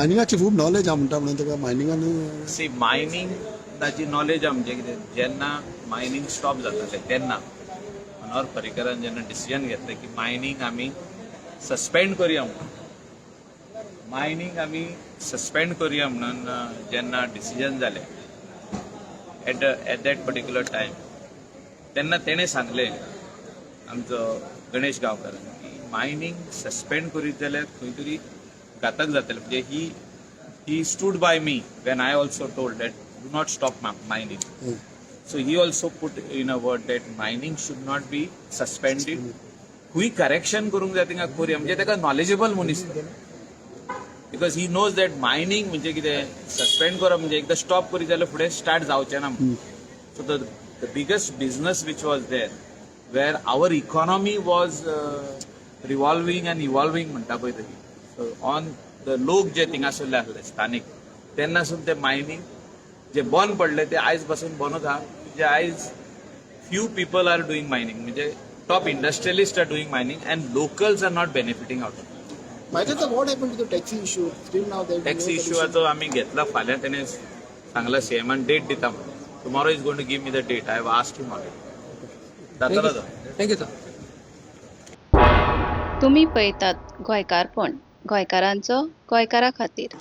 मायनिंगाची खूब नॉलेज आहा म्हणटा म्हणून ताका मायनिंगान. सी, मायनींग ताची नॉलेज आहा म्हणजे कितें, जेन्ना मायनींग स्टॉप जातालें तेन्ना मनोहर पर्रीकरान जेन्ना डिसिजन घेतलें की मायनींग आमी सस्पेंड करुया म्हणून, मायनींग आमी सस्पेंड करुया म्हणून जेन्ना डिसिजन जालें at that particular time, तेन्ना तेणें सांगलें आमचो गणेश गांवकारान की मायनींग सस्पेंड करीत जाल्यार खंय तरी घातक जातलें. म्हणजे he stood by me when I also told that do not stop mining. So he also put in a word that mining should not be suspended. खंय करेक्शन करूंक जाय थिंगा करुया. म्हणजे ताका नॉलेजेबल मनीस, because he knows that mining म्हणजे कितें, सस्पेंड करप म्हणजे एकदां स्टॉप करीत जाल्यार फुडें स्टार्ट जावचें ना. So the biggest business which was there, where our economy was revolving and evolving म्हणटा पळय तरी, सो ऑन the लोक जे थिंगासरले आसले स्थानीक, तेन्नासून ते मायनींग जे बंद पडले ते आयज पासून बंदूच आहा. म्हणजे आयज few people are doing mining, म्हणजे top industrialist are doing mining and locals are not benefiting out of. Michael sir, what happened to the taxi issue? Still now there is taxi no solution. इश्यूचो आमी घेतला. फाल्यां तेणे सांगला सीएमान date दिता म्हणून. Tomorrow he's going to give me the date. I have asked him already. जातलो तो. Thank you sir. तुमी पळयतात गोंयकारपण, गोंयकारांचो गोंयकारा खातीर.